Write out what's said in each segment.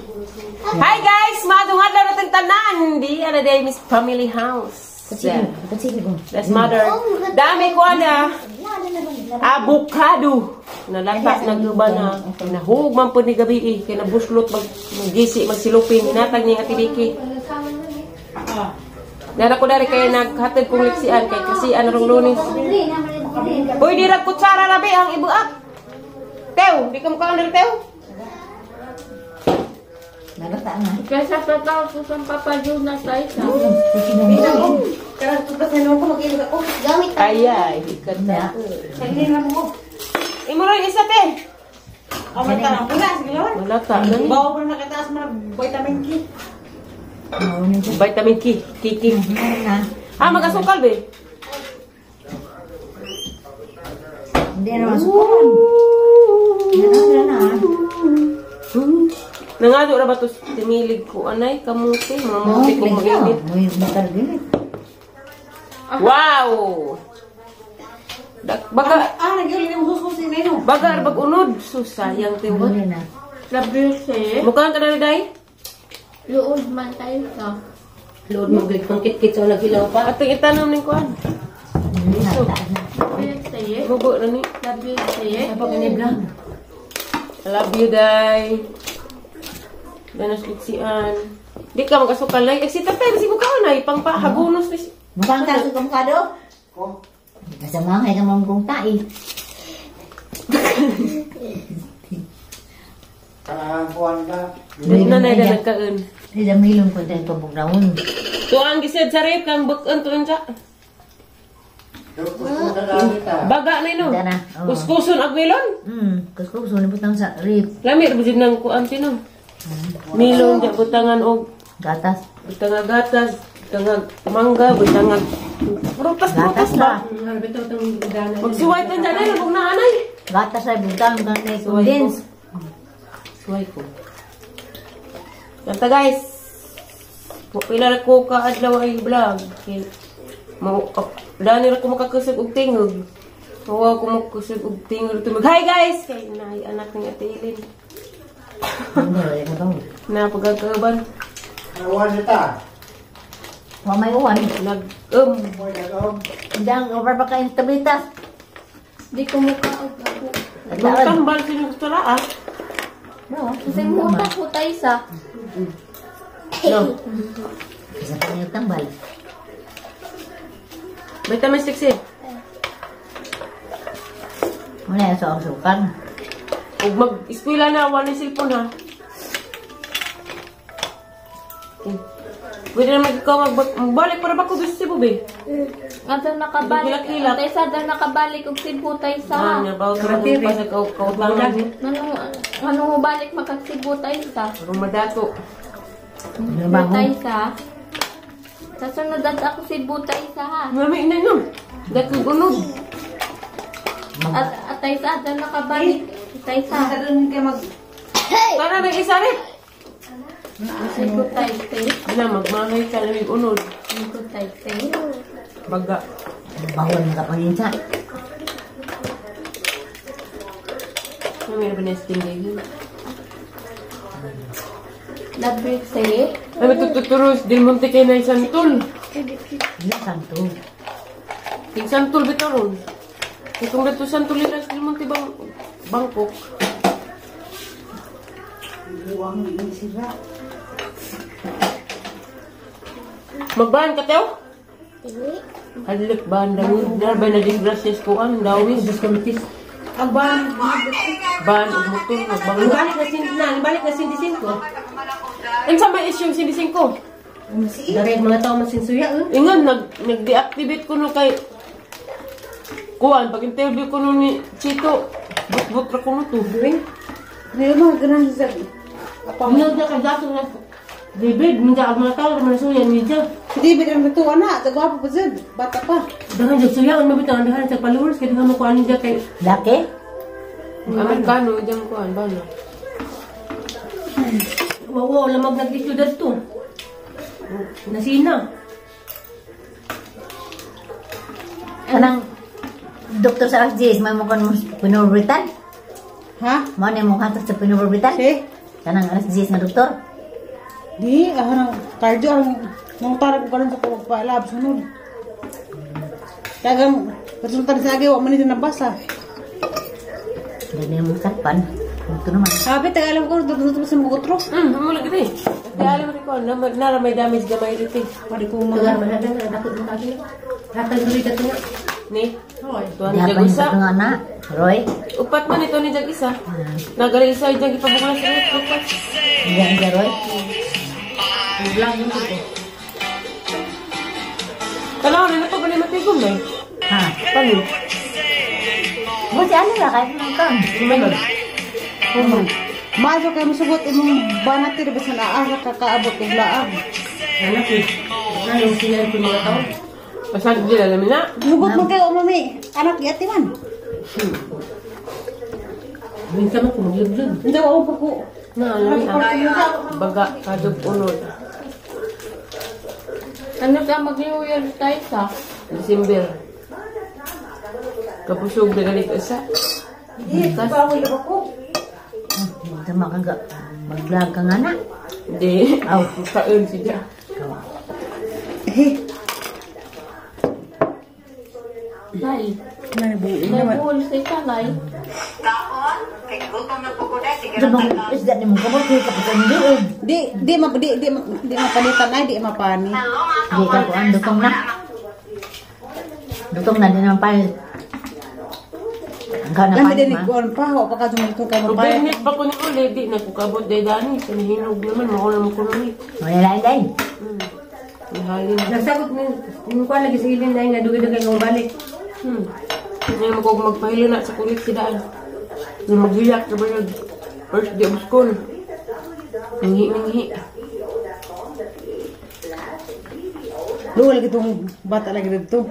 Hi guys! Maadong adlaw natin tanan! Di ana day Miss Family House. That's mother. Dami ko ana. Avocado. Nalata naguba na. Nahug man po ni gabi eh. Kaya nabuslot mag gisi magsilupin. Hinatag ni Ate Vicky. Dara ko dari kay naghatid kong liksian kay kasi ano rong Lunes. Uy, di ra kutsara rabi ang ibuak. Teo, di ka mukhaan diri, Teo. Nalata na. Kaysa sa tao ko sa Papa Jonas ay sa. Ay ay, ikat na. Imo rin isa, te. Malata na ni. Bawa pa nakataas mo na vitamin K. Vitamin K, Kiki. Ah, mag-asukal be. Hindi na masukan. Hindi na. Nangado ra ba to timilig ko anay kamuti, mga muti ko mag-init. Wow! Baga Ah, nagyuli na mo husus na ino. baga bag unod, sus sayang te wa. Labuse. Mukhaan ka na day? Luod man tayo sa. Load mo glig pang kit-kit sa naghilaw pa. Atong itanom ning kuan. Labuse. Mugo na ni. Labuse. Kapag iniblang. I love you, day. Danas liksian. Di ka mag-asukal na. Eh, si tatay, si mukhaan ay pang pahagunos ni si. Mukhang ka sa kamukado? Kasama nga ka mong kong tae. Di na na nagkaan. Hindi na milong ko tayo pabugnawon. To ang gised sa rep kang bakan to unsa. Baga na ino. Dana, oo. Kuskuson ag melon. Kuskuson ni butang sa rip. Lami ra jud nang kuan sino. Melon ja butangan og Gatas. butangan gatas, butangan mangga, butangan prutas prutas Gatas ba? ba. Magsuway tan dyan ay lubog na anay. Gatas ay butang kang may condense. Suway ko. Kanta guys. Pila ra ko ka adlaw ay vlog. Kay mo dani ra ko makakusog og tingog. Wa ko makakusog og tingog tumag. Hi guys, kay naay anak ni Ate Ilin. Na pagkakaban Wa may uwan. nag Hindi ang over pa kayong tablitas. Di ko mukha og ako. Magtambal sino gusto ra ah. No. Kasi muta ko tayo sa. No. Isa pa niyo tambal. Vitamin 6 eh. Wala sa asukan. Ug mag-eskwela na wala ni cellphone ha. Okay. Pwede na ikaw magbalik para ba ko gusto Cebu be? Ato nakabalik. Hilak-hilak. Tayo sa daw nakabalik og Cebu tayo Ah, sa. nabaw ka pa sa kautangan. Ano balik makag Cebu tayo sa. Rumadato. Cebu tayo sa. Sa sunod at ako Cebu tayo sa ha. Mami na no. Dakong unod. At tayo sa daw nakabalik. Tayo sa. Doon kayo mag Tara na isa rin. Cebu tayo sa. Ana magmahay ka lamig unod. Cebu tayo sa. Baga. Bawal na kapanginsa. Mami na ba nesting day? Labuse. Ay matututuros Del Monte kay na santol. Hindi santo. Ting santol bitaw ron. Itong dato santol nila sa Del Monte bang Bangkok. Magbahan ka, Teo? Hadlok bahan dawid. Darbay na disgrasyas ko ang dawis. Ang ban Bahan og motor magbangga. Balik na sin na, balik na 55. Unsa may issue 55? Dari mga tao man sinsuya eh. Ingon nag-deactivate ko no kay kuan pag interview ko no ni Chito, but-but ra ko no to. Ngayon mo ganun sa Minod na kay dato na David, minta ang mga tao naman suya ni Diya. David ang natuwa na, tagwapo pa dyan, bata pa. Dahan jud suya ang mabitang dahan sa followers kay mo kuan niya kay Laki? Amerikano diyang kuan ba na. Wow, lamag nag-issue dadto. Nasina. Kanang Dr. Sarah Jis, may mukhang pinubritan? Ha? Mao na mong hatag sa pinubritan? Si? Kanang alas 10 nga doktor. Di, ah, cardio ang nangutara ko karon sa pagpalab sunod. Kagang resulta sa agi wa man ni nabasa. Dili mo sakpan. Ito naman. Sabi tagalam ko dudto sa mga utro. Mo lagi di. Kaya alam ko na nara may damage gamay dito. Pwede ko Tugar mga man na dakot mo kagi. Hatag diri ka nga. Ni. Tuan Di jag pa yung usa. nga na. Roy. Upat man ito ni jag isa. Nagali isa jag ipabuklas sa upat. Diyan siya, Roy. Vlog mo ko. Tanaw na na pa ba ni matigom na? Ha? Paano? Buti ano ra kahit nang kan. Lumayon. Maso kay musugot imong banat diri bisan aasa kakaabot og laag. Anak eh. Ano siya yung mga tao? Pasag di alam na. Musugot man kayo mami. Anak giati man. Minsan mo kumugluglag. Hindi wa pa ko. Na alam na. Baga kadog unod. Ano ka mag-New Year tayo sa? December. Kapusog na galit isa. Di, bawal ba ko? Tama ka ga. Mag-vlog ka nga na. Di. Aw. Kaon siya. Eh, Nay. nay buo Nay, naman. buol sa isa, nay. Ito bang isda ni mo kabot kay kapitan doon. Di di ma di di di mapalitan ay di mapani. Di ka kuan dutong na. Dutong na din naman pa. Ang ka na Lami pa din ma. kuan pa wa pa ka sumultong kay mapani. Ubernit pa ko ni uli, di na kukabot day dani. Kanihinog naman, mauna mo ko nun eh. Wala lain day. Ihalin. Nagsagot ni yung kuan lagi sa ilin na nga dugay-dugay kong balik. Ngayon mo kong magpahilo na sa kulit si daan. Nung maghilak sa bayag. First day of school. Nanghi, nanghi. Luwal gitong bata lagi dito.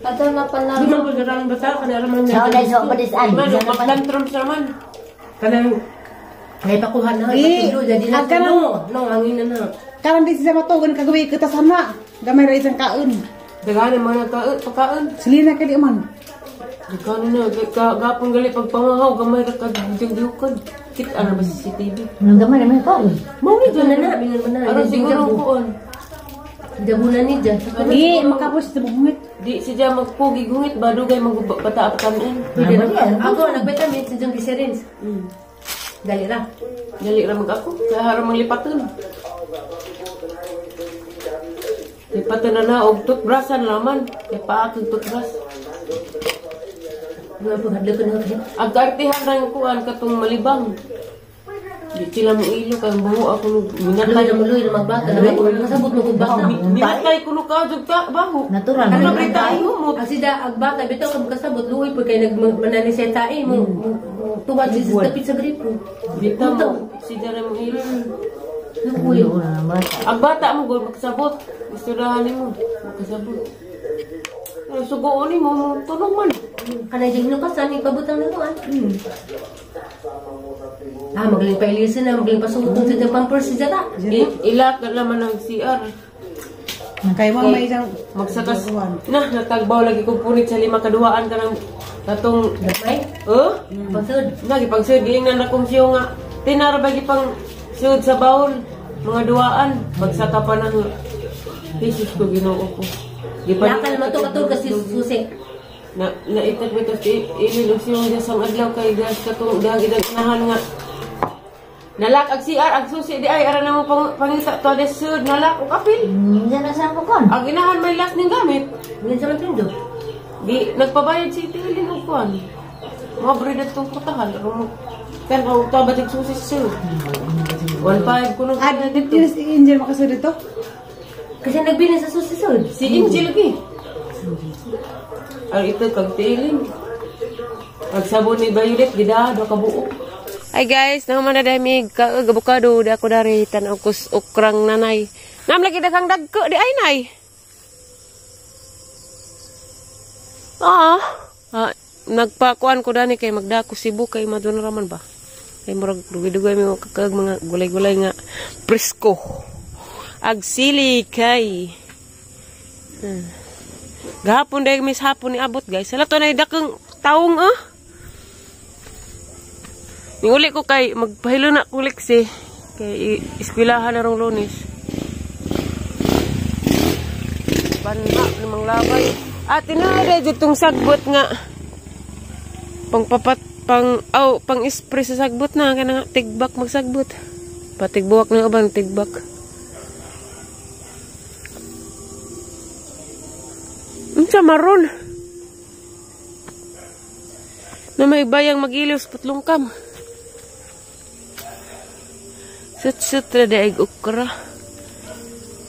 Ato na pala. Di man ko garang bata kana man Sa day sa padisan. Man, magtantrum sa man. Kanang may pakuha na Di, patudlo jadi na ang kanang- no no angin na na. Karon di siya matugon kagabi kita sana. Gamay ra isang kaon. Daghan ang mga pagkaon. Silina kay di man. Daghan na, gapon gali pagpangahaw, gamay ra ka diugdiukan. Kit ano ba sa CCTV? Nung gamay naman ko. Mao ni Ito na na binan man na. Aron siguro kuon. Jabunan ni dyan. Di makapos sa bungit. Di siya magpugi gungit ba dugay magbata kanin. Pwede na. Ako nagbetamit sa dyan glycerins. Dali ra. Dali ra mag ako. Kaya harang manglipatan. Lipatan na na og toothbrushan laman. Kaya paak og toothbrush. Mga paghadlo ko na ako. Ang kaartihan ra yung kuan katong malibang. Di sila mo ilo kay buho ako nung Luloy minatay. na muloy na magbata. Masabot mo kung bata. Minatay ko no ka jud ka baho. Natural. Ano ba tayo mo? Ang sida ag bata bitaw ka kasabot luoy pag kay nagmanani siya tae mo tuwad siya sa tapit sa gripo. Bitaw mo. Sila ra mo ilo. Luoy. Ano na bata. Ang bata mo gud makasabot. Istoryahan nimo makasabot. Pero sugoon nimo mo tulong man. Kanay jud hinukasan ipabutang na kuan. Ah, magaling pa ilisan na, magaling pa sutong sa dyan pampers si Jata. Ilak na naman ang CR. Kay mo may isang Magsakas na natagbaw lagi kong punit sa lima kaduhaan ka ng katong Gamay, oh pagsud. na gipagsud giingnan na kong siyo nga tinara ba gipang sud sa bawl mga duaan pagsaka pa nang Jesus ko Ginoo ko. Nakal man to katong kasi susi. Na naitat mo ito si ilin og siyong Diyos ang adlaw kay gas katong dagidagnahan nga nalak ag CR ag susi di ay ara na mo pangita to des sud nalak og apil. Diyan na sa kon. Ang inahan may last ning gamit. Ngin sa man pindo. Di nagpabayad si Tilin og kuan. Mga bread at tong kutahan aron mo. Kan og tabat og susi sa sud. 1.5 kuno Ah, dito si Angel makasud dito. Kasi nagbili sa susi sud. Si Angel lagi. Ang ito kag Tilin. Ag sabon ni Violet gida do ka buo. Hi guys, naman na dami ka gabukado da ko dari tan-aw ko okrang nanay. Nam lagi daghang dagko di ay nay. Ah, ah nagpakuan ko dani kay magdako Cebu kay maduna raman ba. Kay murag dugay-dugay mi kag mga gulay-gulay nga presko. Ag sili kay. Gahapon dahil mis hapon ni abot guys. Sala to na dakong taong ah. Ning uli ko kay magpahilo na ko liksi. Kay eskwelahan na rong Lunes. Banha namang labay. Ah, tinada ditong sagbot nga. Pangpapat pang aw pang spray sa sagbot na kana tigbak magsagbot. Patigbuwak na uban tigbak. Unsa maron? Na may bayang magilos putlongkam. Sut-sut ra daig okra.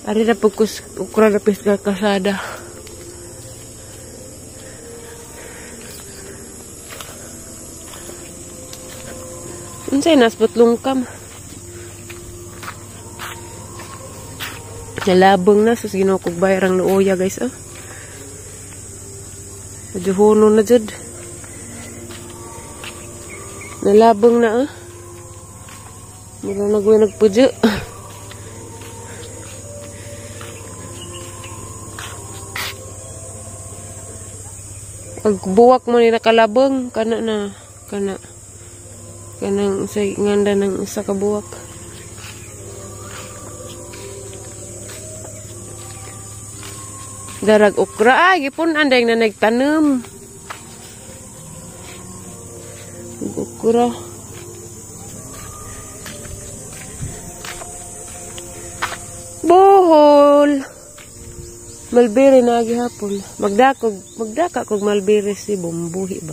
Ari na pugkus okra na pis ka kasada. Unsay nas putlongkam? Nalabong na sus Ginoo kog bayrang luoya guys oh. Medyo na jud. Nalabong na ah. Mura na gawin nagpudyo. Pag buwak mo ni nakalabong, kana na, kana. Kanang sa nganda ng isa ka buwak. Darag okra, ay, gipon anday na nagtanom. Okra. Bohol. Malbere na gihapon. Magdaka kog malbere si bumbuhi ba.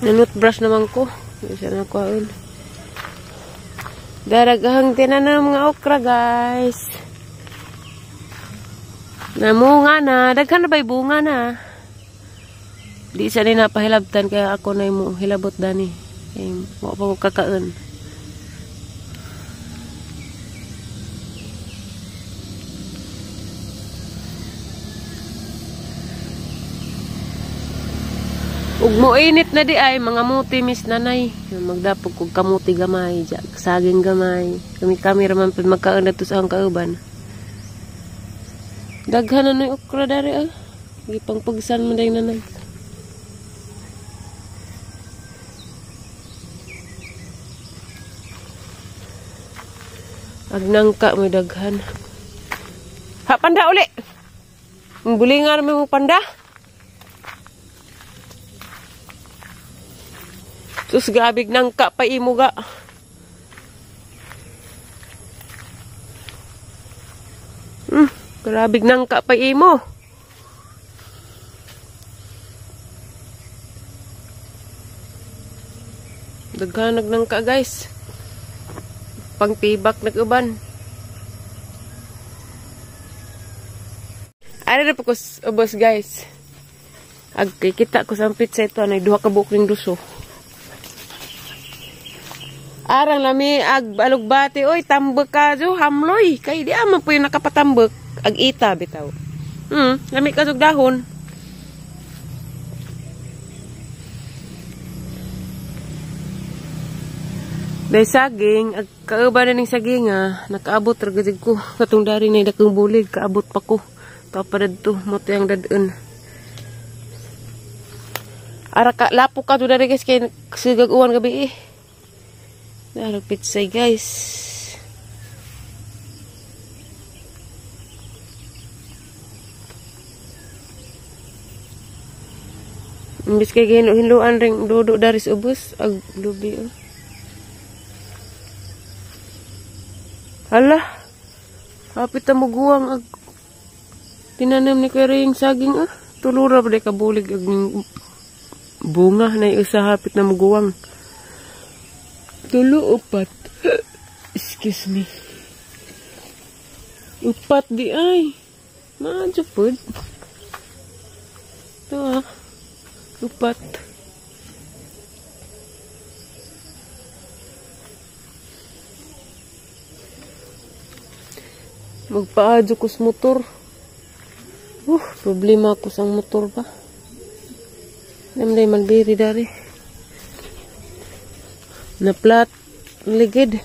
Nanut brush naman ko. Hindi siya nakuhaon. Daraghang tinanom mga okra guys. Namunga na. Daghan na ba'y bunga na? Di siya ni napahilabtan kaya ako na yung hilabot dani. Kaya mo pa ko kakaon. Ug mo init na di ay mga muti mis nanay. Magdapog kog kamuti gamay, saging gamay. Kami-kami ra man pud magkaon adto sa ang kauban. Daghan na noy okra dari ah. Gipangpugsan man dayong nanay. Ag nangka may daghan. Ha panda uli. Bulingan mo panda. Sus grabe nangka pa imo ga. Grabe nangka pa imo. Daghan nagka guys. Pangtibak nag-uban. Ari na po ko ubos guys. Ag kita ko sa pizza ito anay duha ka buok ning duso. Arang lami ag alugbati oy tambek ka jo hamloy kay di ama po yung nakapatambek ag ita bitaw. Lami ka jog dahon. Day saging ag kauban na ning saging ah nakaabot ra gid ko katong dari na dakong bulig kaabot pa ko. Pa dadto mo tiyang dadun. Ara ka lapo ka do dari guys kay sigag uwan gabi eh. Darag pitsay guys. Imbis kay gihinlo-hinloan ring dudo dari sa ubos ag lubi oh. Hala. Hapit ta muguang ag tinanim ni Kuya Ray saging ah. Tulura pa day kabulig ag bunga na usa hapit na muguang. Tulo upat. Excuse me. Upat di ay. Maadyo pod. Ito ah. Upat. Magpaadyo ko sa motor. Problema ko sa motor ba. Namday malbiri dari. Na plat ligid.